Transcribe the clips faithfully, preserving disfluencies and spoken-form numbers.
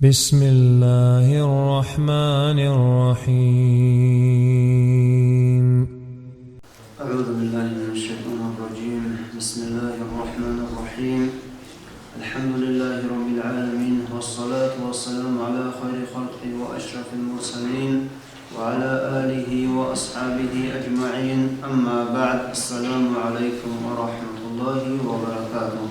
بسم الله الرحمن الرحيم. أعوذ بالله من الشيطان الرجيم. بسم الله الرحمن الرحيم. الحمد لله رب العالمين، والصلاة والسلام على خير خلقه وأشرف المرسلين، وعلى آله وأصحابه أجمعين. أما بعد، السلام عليكم ورحمة الله وبركاته.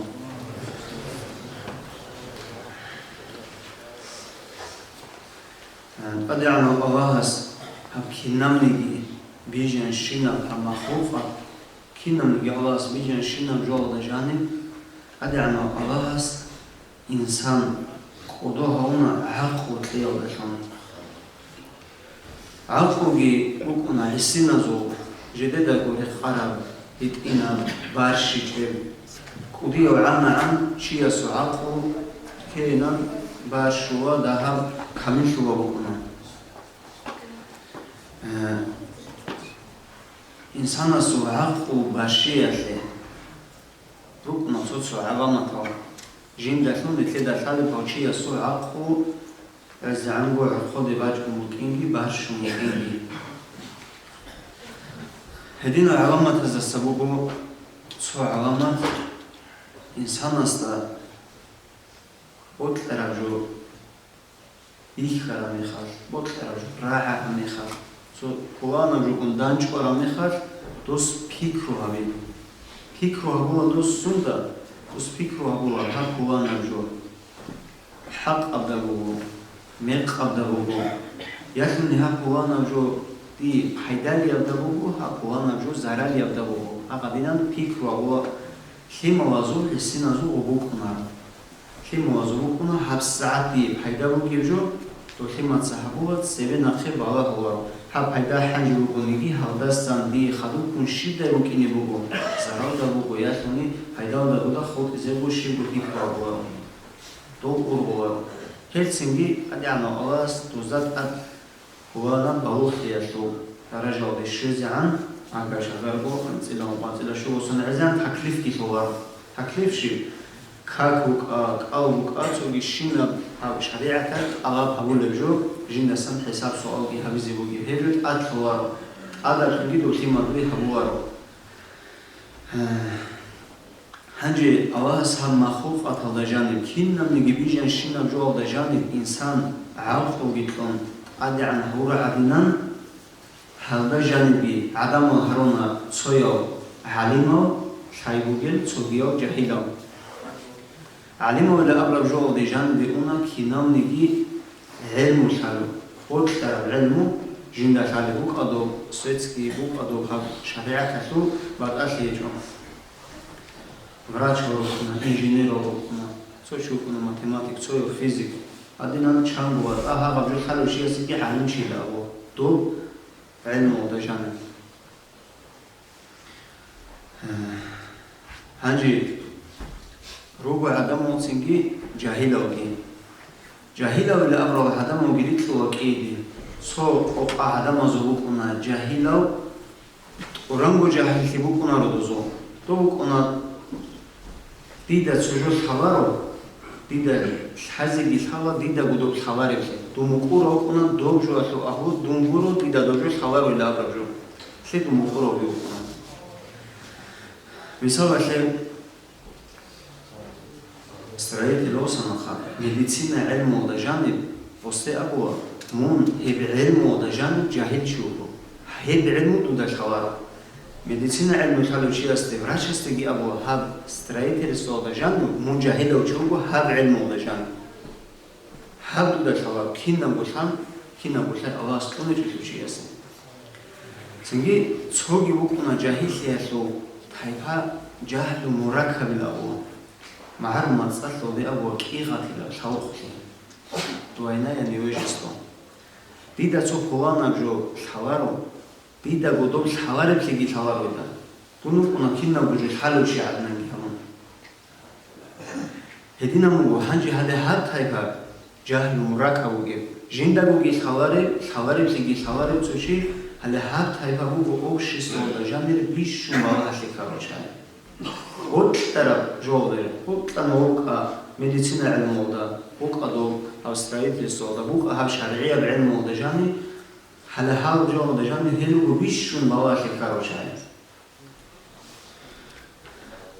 ТӀадегӀанав Аллагьас гьаб кинабниги бижанщинаб гьаб махлукъат, кинабниги Аллагьас бижанщинаб жоялда жаниб, ТӀадегӀанав Аллагьас инсан кӀодо гьавуна гӀакълу кьеялдалъун. ГӀакълуги букӀуна гӀисиназул, жидедаго рекъараб, гьитӀинаб, барщичӀеб. КӀудияв гӀанагӀан чиясул гӀакълу ккейилан барщула, дагьаб камиллъула букӀуна. Э, инсанасул гӀакълу барщиялъе рукӀуна цо-цо гӀаламатал. Жиндалъун нилъеда лъалеб гьав чиясул гӀакълу гӀезегӀанго гӀорхъоде бачӀун букӀинги, барщун букӀинги. Гьединал гӀаламатаздаса буго цо гӀаламат: инсанасда бокьараб жо бихьараб мехалъ, бокьараб жо рагӀараб мехалъ, цо пуланаб жо дандчӀвараб мехалъ, дос пикру гьабила. Пикру гьабула дос сунда? Дос пикру гьабула: гьаб пуланаб жо хӀакъабда буго, мекъабда буго, ялъуни гьаб пуланаб жо дие пайдалиябда буго, гьаб пуланаб жо заралиябда буго. Гьагъадинан пикру гьабула лъималазул, гӀисиназул гъо букӀунаро. Лъималазул букӀуна: гьаб сагӀат дие пайда бугеб жо, дов лъимаца гьабула, цебе нахъе балагьуларо. Гьаб пайда гьанже бугониги, гьалдасан дие хадубккун щибдай букӀине буго, заралда буго, ялъуни пайдалда дуда хутӀизе буго, щибго пикру гьабуларо. Дов ургъуларо. Гьелцинги ТӀадегӀанав Аллагьас дозда тӀад пуланаб балугълъиялъул даражалде щвезегӀан, агар шагьарго анцӀила, анцӀила щуго сон гӀезегӀан таклифги лъоларо. Таклиф щиб? Как букӀа, кӀал букӀа, цогищинаб гьаб шаригӀаталъ тӀалаб гьабулеб жо, жиндасан хӀисаб-суалги гьабизе бугеб, гьеб жо тӀад лъоларо, тӀадалъунги дов лъималги гьабуларо. Гьанже Аллагьас гьаб махлукъаталда жаниб, кинабниги бижанщинаб жоялда жаниб инсан гӀакълуги кьун тӀадегӀан гьавураб гӀадинан, гьалда жанибги гӀадамал гьаруна: цояв гӀалимав, лъай бугел цогияв жагьилав. ГӀалимавила абураб жоялде жанибе уна кинабниги гӀелму лъалеб, бокьараб гӀелму, жинда лъалеб букӀадаб, светский букӀадаб гьаб шаригӀаталъул батӀалъи гьечӀо. Врач вукӀуна, инженер вукӀуна, цо чи вукӀуна математик, цояв физик. Гьадинан чанго ватӀа, гьагъаб жо лъалев чиясеги гӀалимчила абу, доб гӀелмуялда жаниб. Гьанже руго гӀадамал цинги жагьилалги. Жагьилавила абурал гӀадамалги рикьула кӀиги. Цо къокъа гӀадамазул букӀуна жагьилав, тӀуранго жагьиллъи букӀунаро дозул. Дов вукӀуна: «Дида цо жо лъаларо, дида лъазеги лъала, дидаго доб лъалареблъи. Дун мукӀура вукӀуна доб жоялъул агьлу, дун гуро, дида доб жо лъаларо», — ила абураб жо. Лъе дун мукӀуравги вукӀуна. Мисалалъе, строитель осанаха, медицина гӀелмуялда жаниб, гъосде абула: «Мун гьеб гӀелмуялда жаниб жагьил чи вуго. Гьеб гӀелму дуда лъаларо». Медицина гӀелму лъалев чиясде, врачасдеги абула: «Гьаб строительствоялда жаниб мун жагьилав чи вуго, гьаб гӀелмуялда жаниб». Гьаб дуда лъаларо, кинабго лъан, кинабго лъай Аллагьас кьунечӀолъул чиясе. Цинги цоги вукӀуна жагьиллъиялъул тайпа, жагьлу мураккабила абула. МагӀарул мацӀалъулде абула кӀигъатила лъалухълъи, двойная невежество. Дида цо пуланаб жо лъаларо, дидаго доб лъалареблъиги лъаларо дида. Дун вукӀуна кинабго жо лъалев чи гӀадинанги гьабун. Гьединаб буго, гьанже гьале гьаб тайпа жагьлу мураккаб бугеб, жиндагоги лъалареб, лъалареблъиги лъаларев цо чи, гьале гьаб тайпа буго обществоялда жанир бищун балагьалъе ккарал чагӀи. Бокьараб жоялде, бокьана вукӀа медицина гӀелмуялда, букӀа доб Гьаб строительствоялда букӀа, гьаб шаргӀияб гӀелмуялда жаниб, гьале гьал жоялда жаниб гьел руго бищун балагьалъе ккарал чагӀи.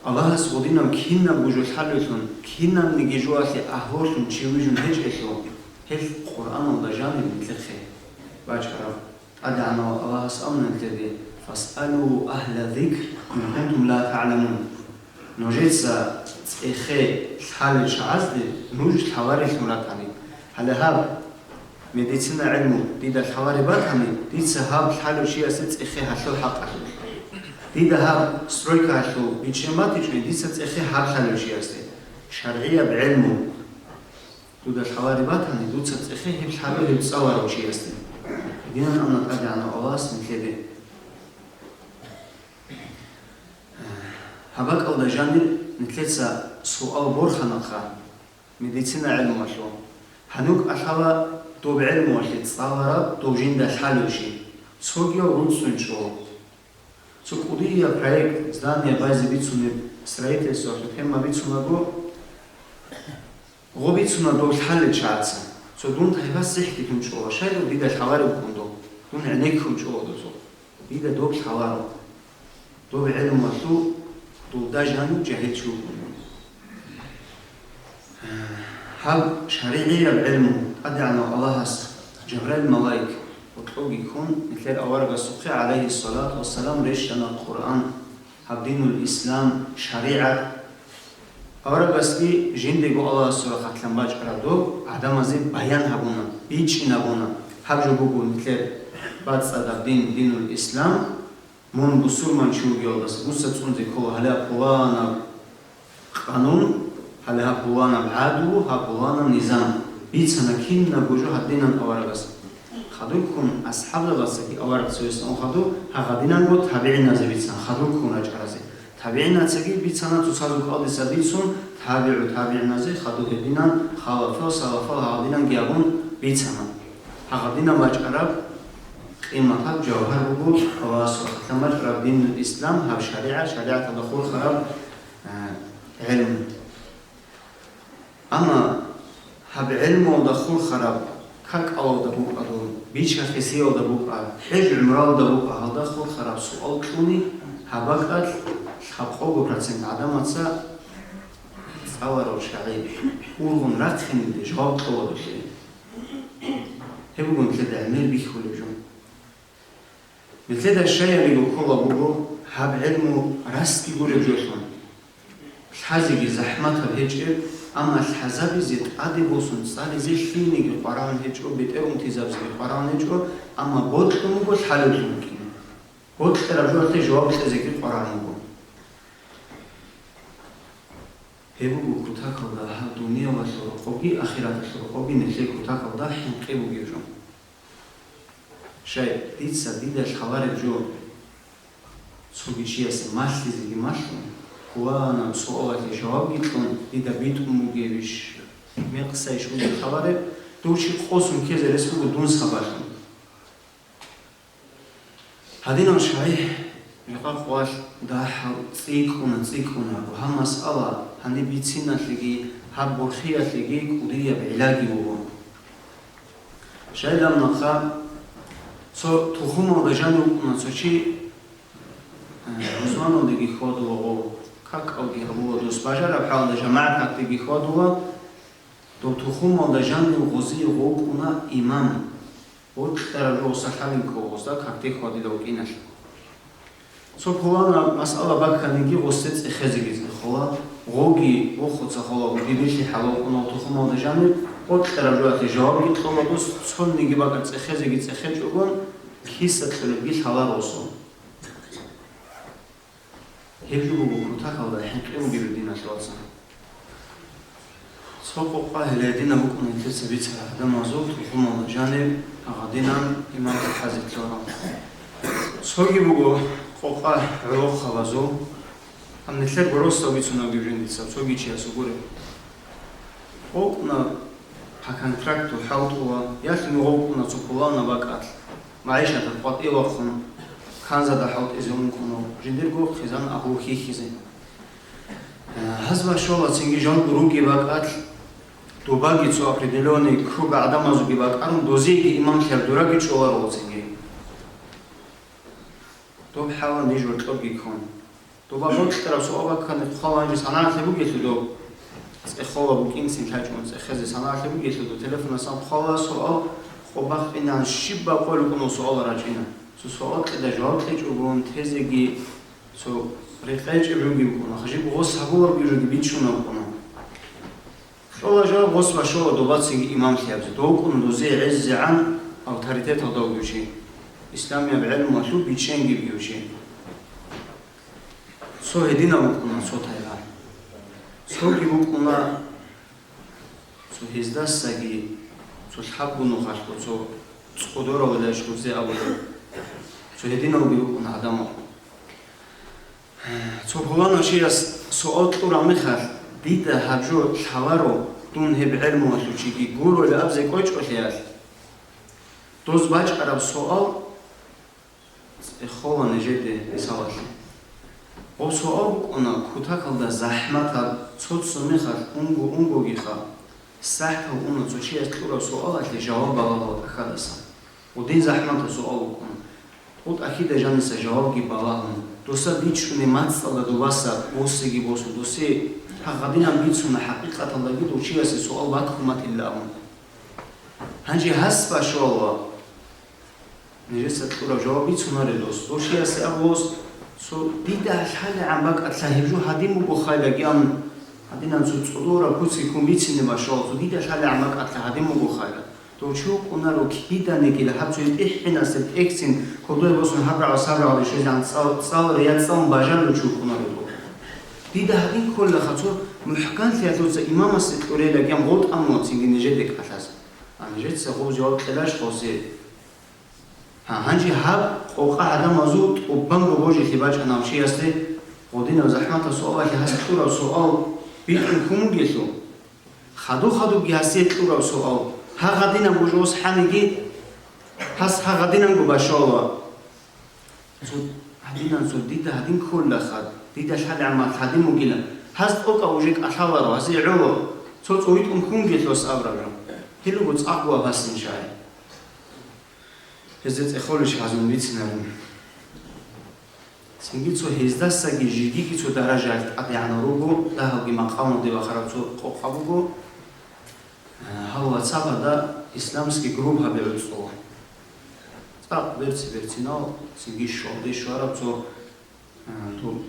Аллагьас гъодинаб кинабго жо лъалевлъун, кинабниги жоялъе агьлулъун чи вижун гьечӀелъул, гьел Къуръаналда жаниб нилъехъе бачӀараб. ТӀадегӀанав Аллагьас абуна нилъеде: «Фасъалу агьла зикр ин кунтум ла та'ламун». Нужеца цӀехе лъалел чагӀазде нуж лъаларелъун ратани. Гьале гьаб медицина гӀелму дида лъалареб батани, дица гьаб лъалев чиясде цӀехе гьалъул хӀакъалъулъ. Дида гьаб стройкаялъул бичӀчӀи батичӀони, дица цӀехе гьаб лъалев чиясде. ШаргӀияб гӀелму дуда лъалареб батани, дуца цӀехе гьеб лъаларев цӀаларав чиясде. Гьединан абуна ТӀадегӀанав Аллагьас нилъеде. Гьаб бакӀалда жанир нилъеца суал борханахъа медицина гӀелмуялъул. Гьанив кӀалъала доб гӀелмуялъе цӀалараб доб жинда лъалев чи, цогияв рунцӀцӀун чӀо. Цо кӀудияб проект, здание байзе бицунеб, строительствоялъул тема бицунаго, гъо бицуна дов лъалел чагӀаца. Цо дун тайпас сихӀги тун чӀола, щайдал дида лъаларев вукӀун дов. Дун гӀенекке вун чӀола дозул. Дида доб лъаларо. Доб гӀелмуялъул дулда жанив жагьил чи вукӀун дов. Гьаб шаригӀияб гӀелму ТӀадегӀанав Аллагьас Жабраил малаик гьоркьоги ккун, нилъер аварагасухъе, гӀалайгьиссалату вассалам, рещтӀана Къуръан, гьаб динул ислам, шаригӀат. Аварагасги жиндего Аллагьасул рахъалъан бачӀараб доб гӀадамазе баян гьабуна, бичӀчӀинабуна. Гьаб жо буго нилъер бацӀцӀадаб дин, динул ислам. Мун бусурманчи вугевалдаса дуца цӀунзе ккола гьале гьаб пуланаб къанун, гьале гьаб пуланаб гӀадлу, гьаб пуланаб низам. Бицана кинабго жо гьадинан аварагас. Хадубккун асхӀабзабацаги авараг цоясда ун хадуб, гьагъадинанго табигӀиназе бицана, хадубккун рачӀаразе. ТабигӀинацаги бицана цоцазул кӀалдиса бицун, табигӀу табигӀиназе хадуб гьединан, халафал, салафал гьагъадинанги абун бицана. Гьагъадинаб бачӀараб къиматаб жавгьар буго Аллагьасул рахъалъан бачӀараб динул ислам, гьаб шаригӀат, шаригӀаталда хурхараб, э, гӀелму. Амма гьаб гӀелмуялда хурхараб, какалалда букӀа дун, бича-хисиялда букӀа, хӀеж-гӀумралда букӀа, гьалда хурхараб суал кьуни, гьаб бакӀалъ лъабкъого процент гӀадамаца цӀаларал чагӀи ургъун рахъиниде жаваб кьола долъи. Гьеб буго нилъеда гӀемер бихьулеб жо. Нилъеда щайабиго ккола буго гьаб гӀелму расги гуреб жолъун. Лъазеги захӀматаб гьечӀеб, амма лъазабизе тӀаде босун цӀализе лъилниги къварагӀун гьечӀо, бетӀер унтизабизеги къварагӀун гьечӀо, амма бокьун буго лъалевлъун вукӀине. Бокьараб жоялъе жаваб кьезеги къварагӀун буго. Гьеб буго кутакалда гьаб дуниялалъул рокъобги ахираталъул рокъобги нилъер кутакалда хӀинкъи бугеб жо. Щай, дица дида лъалареб жо цоги чиясе малъизеги малъун, пуланаб суалалъе жавабги кьун, дида битӀун бугебищ, мекъсайищ бугеб лъалареб, дов чи къосун ккезе рес буго дун сабаблъун. Гьадинал чагӀи жакъа къвалъ дагьал цӀикӀкӀуна, цӀикӀкӀуна, ва гьаб масъала гьаниб бициналъеги, гьаб борхиялъеги кӀудияб гӀиллаги буго. Щайдал нахъа цо тухумалда жанив вукӀуна цо чи, э, рузманалдеги хьвадула гъов, какалги гьабула дос, бажараб хӀалда жамагӀат какдеги хьвадула, доб тухумалда жанив гъозие гъов вукӀуна имам. Бокьараб жо гъоса лъалин ккола гъозда какде хьвадила вукӀиналъ. Цо пуланаб масъала бакканиги гъосде цӀехезеги цӀехола, гъоги вохуца хола, гъоги билъи хӀалал кьунал тухумалда жанир, бокьараб жоялъе жавабги кьола дос, цониги бакӀа цӀехезеги цӀехечӀогон, киса кьолебги лъаларо гъосул. Гьеб жо буго кутакалда хӀинкъи бугеб, диналъул вацал. Цо къокъа гьеле гьединаб букӀуна нилъеца бицарал гӀадамазул тухумалда жаниб гьагъадинан имамлъи хӀазе ккарал. Цоги буго къокъа гӀолохъабазул, гьаб нилъер горосдал бицунеб жиндицаб цоги чиясул гуреб. ВукӀуна по контракту хӀалтӀула, ялъуни вукӀуна цо пуланаб бакӀалъ, магӀишаталъ къватӀив вахъун, канзада хӀалтӀизе ункъуна, жиндирго хъизан агьлу хьихьизе. Э, гьаз башола цинги жалго ругеб бакӀалъ, Добаги цо определённый круг гӀадамазулги бакӀарун, дозиеги имамлъияб дураги чӀоларо гъоцинги. Доб хӀала ниж гьоркьобги ккун. Доба бокьараб суал баккани хъвала гьанже санагӀалъи бугелъул доб. ЦӀехола букӀинцин лъачӀун цӀехезе санагӀалъи бугелъул доб. Телефонасан хъвала суал, къо бахъинан щиб бакъулеб букӀуна суал рачӀина. Цо суал кьеда жаваб кьечӀогун тезеги, цо рекъечӀеб жуги букӀуна, хажиб гъос гьабулабги жуги бичӀчӀунаб букӀуна. Кьола жаваб гъос башола добацинги имамлъиябзе, довкӀун дозе гӀезегӀан авторитеталда вугев чи, исламияб гӀелмуялъул бичӀчӀенги вугев чи. Цо гьединав вукӀуна цо тайпа. Цоги вукӀуна цо гьездасаги, цо лъабго нухалъго, цо цӀодоравда ишгьурзе абулеб. Цо гьединавги вукӀуна гӀадамал. Цо пуланав чияс суал кьураб мехалъ, дида гьаб жо лъаларо, дун гьеб гӀелмуялъул чиги гурони абизе кӀвечӀолъиялъ, доз бачӀараб суал цӀехола нижеде мисалалъе. Гъоб суал букӀуна кутакалда захӀматаб, цо-цо мехалъ унго-унгогиха, сахӀтал уна цо чияс кьураб суалалъе жаваб балагьула тӀахьадасан. Гъудин захӀматаб суал букӀуна. Гъоб тӀахьида жаниса жавабги балагьун, доса бичӀчӀунеб мацӀалда добаса босиги босун, досе гьагъадинан бицуна, хӀакъикъаталдаги дов чиясе суал баккун батила абун. Гьанже гьас башвала. Нижеца кьураб жаваб бицунарел дос. Дов чиясе абулос, цо дида лъалегӀан бакӀалъа гьеб жо гьадин буго хайлаги абун, гьадинан цо цӀодораб куцги ккун бицине башвала, цо дида лъалегӀан бакӀалъа гьадин буго хайла. Дов чи вукӀунаро киданиги гьаб цо тӀехӀинасеб тӀехьцин кодобе босун гьаб рагӀа саб рагӀалде щвезегӀан цӀал, цӀал рецӀцӀалун бажарулев чи вукӀунаро дов. Дида гьадин кколаха, цо мухӀканлъиялъуца имамасе кьурейлаги абун гъотӀа мугьцинги нижеде кӀалъаз. А нижеца гъоб жаваб кьелаш гъосе. Гьа, гьанже гьаб къокъа гӀадамазул тӀубанго божилъи бачӀана гьав чиясде, гъодинаб захӀматаб суалалъе гьас кьураб суал битӀун ккун бугелъул. Хадуб-хадубги гьасие кьураб суал, гьагъадинаб бужос хӀаниги, гьас гьагъадинанго башвала. Цо гьадинан цо дида гьадин кколаха, дида лъалегӀан мацӀ гьадин бугила. Гьас тӀокӀав уже кӀалъаларо, гьасие гӀоло, цо цӀувитӀун ккунгелъос абураб жо. Гьелего цӀакъго абасин шагьи. Гьезда цӀехолищ гьазун бицинарин. Цинги цо гьездасаги жигиги цо даражаялъ тӀадегӀанав руго, дагьабги макъамалде вахарав цо къокъа буго. Гьал WhatsApp-ада исламский группаби гӀуцӀула. ЦӀакъ берци-берцинал, цинги щуалде щвараб цо А, ту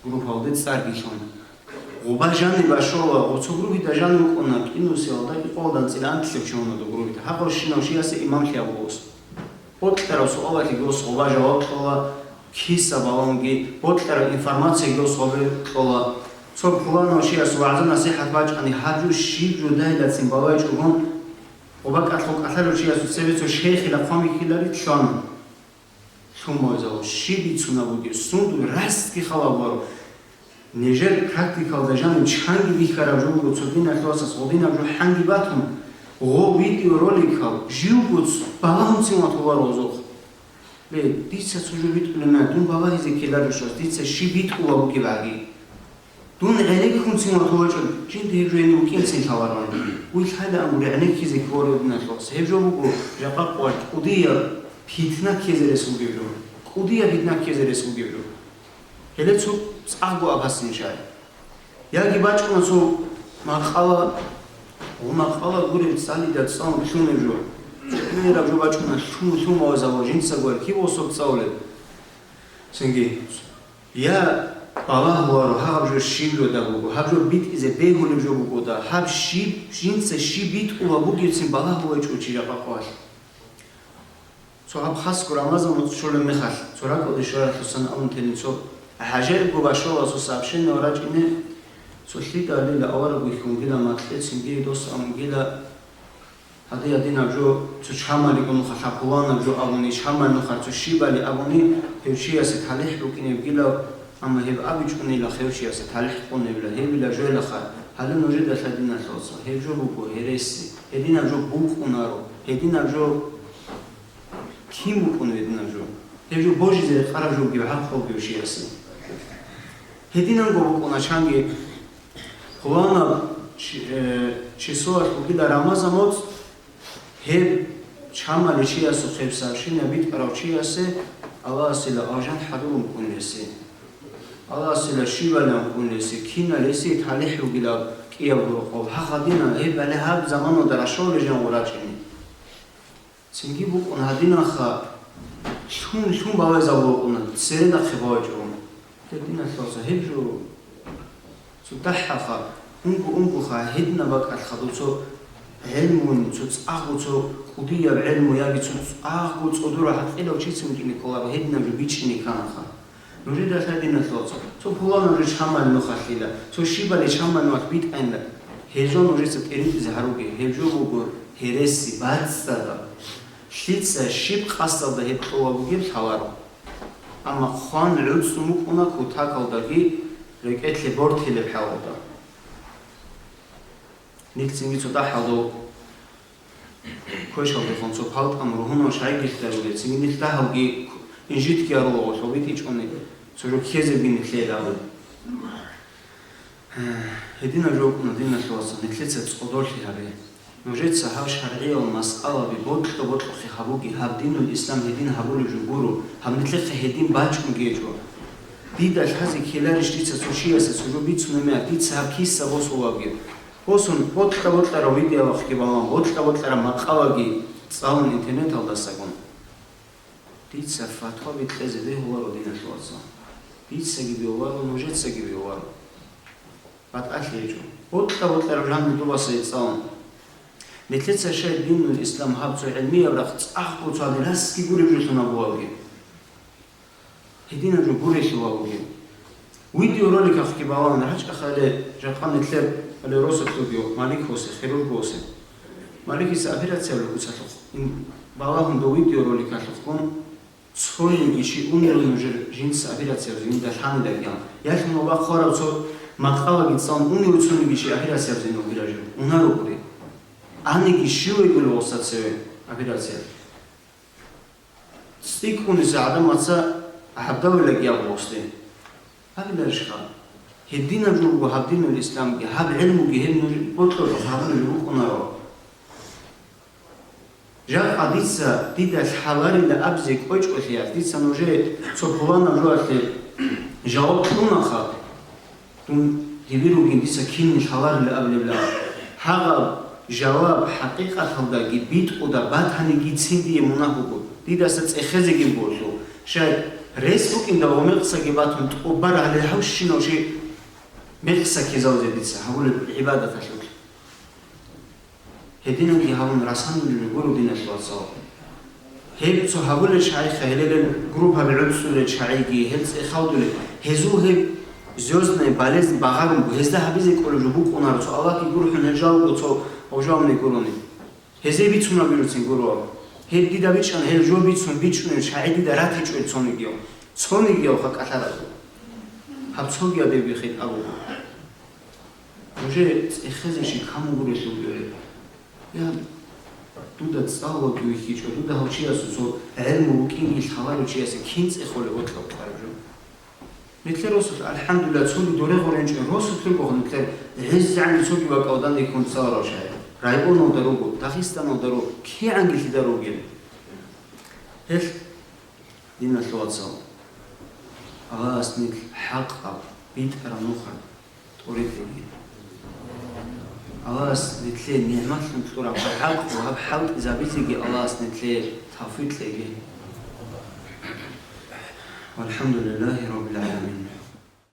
группалде цӀарги лъун. Гъоба жаниб башола, гъоцо группида жанив вукӀуна, кӀинусиялда, кӀикъоялда анцӀила анлъаб чи вуна доб группида. Гьагъав щинав чиясе имамлъи абулос. Бокьараб суалалъе гьос гъоба жаваб кьола, киса балагьунги, бокьараб информацияги гьос гьобе кьола. Цо пуланав чияс вагӀза-насихӀат бачӀани, гьаб жо щиб жо дагьилацин балайчӀогон, гъоба кӀалъо кӀалъалев чиясул цебе цо шейхила хъван бихьилари лъан. Лъумавзал щиб бицунаб бугеб, сундул растги халаб варо. Нижер практикалда жанив чанги бихьараб жо буго, цо диналъул васас гъодинаб жо хӀанги батун, гъо видеороликал живго ц-, балагьунцин ватуларо гъозухъ. Бе, дица цо жо битӀулеб мехалъ, дун балагьизе ккеларищ, дица щиб битӀула бугеб гӀаги. Дун гӀенеккунцин ватулачӀун, жинда гьеб жо гьенив вукӀинцин лъаларан. Уй лъайда амгури гӀенеккизе кколев диналъул васас. Гьеб жо буго жакъа къоялъ кӀудияб питна ккезе рес бугеб жо. КӀудияб питна ккезе рес бугеб жо. Гьеле цо цӀакъго абасин шай. Яги бачӀуна цо макъала, гъо макъала гуреб цӀалида цӀалун лъунеб жо. Цо кӀудияб жо бачӀуна лъун-лъун вазабал жинцаго киб особ цӀалулеб. Цинги. Я балагьуларо, гьаб жо щиб жода буго, гьаб жо битӀизе бегьулеб жо бугода, гьаб щиб, жинца щиб битӀула бугебцин балагьулачӀо чи жакъа къоялъ. Цо гьаб хасго Рамазан моцӀ щолеб мехалъ, цо ракӀалде щваралъусан абун тени цо гӀажаибго башола цо сообщение рачӀине, цо лъидалила авараг вихьунгила, макьецинги дос абунгила, Гьадин-гьадинаб жо цо чамалиго нуха лъаб пуланаб жо абуни, чамал нухар цо щибали абуни, гьев чиясе талихӀ букӀинебгилав, амма гьеб абичӀунила гьев чиясе талихӀ къунебила, гьебила жойла хар. Гьале нужеда лъадиналъуса, гьеб жо буго гьереси, гьединаб жо букӀунаро, гьединаб жо кин букӀун гьединаб жо? Гьеб жо божизе рекъараб жо бугеб гьаб хъобгев чиясе. Гьединанго букӀуна чанги. Пуланаб Чи-, э, числоялъ бугила Рамазан моцӀ, гьеб чамали чиясухъе, гьеб сообщение битӀарав чиясе Аллагьасила алжан хӀадурун ккун гьесие. Аллагьасила щибалан ккун гьесие, кинал гьесие талихӀ бугилан кӀиябго рокъоб. Гьагъадинан гьеб гьале гьаб заманалда рашавулел жан гъурачӀине. Цинги букӀун гьадинанха, лъун-лъун бавайзабулгъуна, цере нахъе бавайчӀо. Гьединалъуласа гьеб жо цо дагьабха, унго-унгоха, гьединаб бакӀалъха дуца гӀелмуни, цо цӀакъго цо кӀудияб гӀелму яги цо цӀакъго цӀодора гьакъилав чицин вукӀине кколаро, гьединаб жо бичӀчӀине кканаха. Нужеда лъай, диналъул вацал, цо пуланаб жо чамал нухалъила, цо щибали чамал нухалъ битӀайила, гьеб жо нужеца тӀеритӀизе гьаруге, гьеб жо буго гьереси, бацӀцӀадаб. Лъица щиб къасдалда гьеб кьола бугеб лъаларо. Амма хъван гӀуцӀун букӀуна кутакалдаги рекӀелъе бортилеб хӀалалда. Нилъ цинги цо дагьалда квешалдехун цо палтӀан ругьунал шайгилъ дарулел, цинги нилъ дагьалги инжитги гьарулаго лъобитӀичӀони, цо жо ккезеги нилъее абун. Гьединаб жо букӀуна, диналъул вацал, нилъеца цӀодорлъи гьабе. Нужеца гьаб шаргӀиял масъалаби бокьа-бокьухъе гьабуги, гьаб динул ислам гьедин гьабулеб жо гуро, гьаб нилъехъе гьедин бачӀунги гьечӀо. Дида лъазе ккеларищ дица цо чиясе цо жо бицунеб мехалъ, дица гьаб киса босулебги? Босун, бокьа-бокьараб видео вахъги балан, бокьа-бокьараб макъалаги цӀалун интернеталдасагун. Дица фатва бикьезе бегьуларо, диналъул вацал. Дицаги бегьуларо, нужецаги бегьуларо. БатӀалъи гьечӀо. Бокьа-бокьараб жаниб дубаса цӀалун. Нилъеца щай динул ислам гьаб цо гӀилмияб рахъ цӀакъго цо гьадин расги гуреб жолъун абулаги? Гьединаб жо гурелъул абуге. Видеороликахъги балагьун гьачӀахъале, жакъа нилъер гьале росулъ вугев Маликосе, хирургосе. Маликица операцияб гуцалъухъ ин-, балагьун дов видеороликалъухъгун, цониги чи унел нужер жинца операцияб жинда лъанилайган. Ялъун ва хъварав цо макъалаги цӀалун унев цониги чи операцияб зин вугила жо. Унарукъури. Аниги щивайгули гъоса цеве операцияб. ЦӀикӀкӀуниса гӀадамаца гьабдавилаги абулесде. Гьабиларищха? Гьединаб жо буго гьаб динул исламги, гьаб гӀилмуги гьеб нуж бокьулъ гьабулеб букӀунаро. Жакъа дица дида лъаларила абизе кӀвечӀолъиялъ, дица нужее цо пуланаб жоялъе жаваб кьунаха. Дун гьеби ругин дица кинни лъаларила абулебла. Гьагъаб жаваб хӀакъикъаталдаги битӀуда батанигицин дие мунагь буго, дидаса цӀехезеги буго лъугь. Щай, рес букӀиндал ва мекъсаги батун тӀубар гьале гьавщинав чи мекъса ккезавизе дица гьабулеб гӀибадаталъулъ. Гьединанги гьабун расанулел руго, диналъул вацал. Гьеб цо гьабулел чагӀиха, гьелелел группаби гӀуцӀулел чагӀиги, гьел цӀехалдулел, гьезул гьеб звёздная болезнь багъарун буго, гьезда гьабизе кӀолеб жо букӀунаро, цо Аллагьги гурхӀун, гьел жалго цо гьожавни гурони. Гьезие бицунабируцин гуро. Гьеб дида бичӀчӀан, гьел жо бицун бичӀчӀунел чагӀи дида ратичӀо цонигияв. Цонигиявха кӀалъаразул. Гьаб цогиядевги хитӀаб буго. Нужее цӀехезе щиб камун гурелъул гьеб? Я, дуда цӀалуги вихьичӀо, дуда гьав чиясул цо гӀелму букӀинги лъаларев чиясе кин цӀехолеб бокьа букӀараб жо? Нилъер росулъ, алхӀамдулиллагь, цоги доре гъоренчӀо, росулъ руго нилъер гӀезегӀанги цоги бакӀалдани ккун цӀаларав чагӀи. Районалда руго, Дагъистаналда руго, кигӀанги лъида ругел. Гьелъ, диналъул вацал, Аллагьас нилъ хӀакъаб, битӀараб нухалъ тӀоритӀеги. Аллагьас нилъее нигӀматлъун кьураб гьаб хӀакъ ва гьаб хӀалтӀизабизеги Аллагьас нилъее тавфикъ кьеги. ВалхӀамдулиллагьи раббил гӀаламин.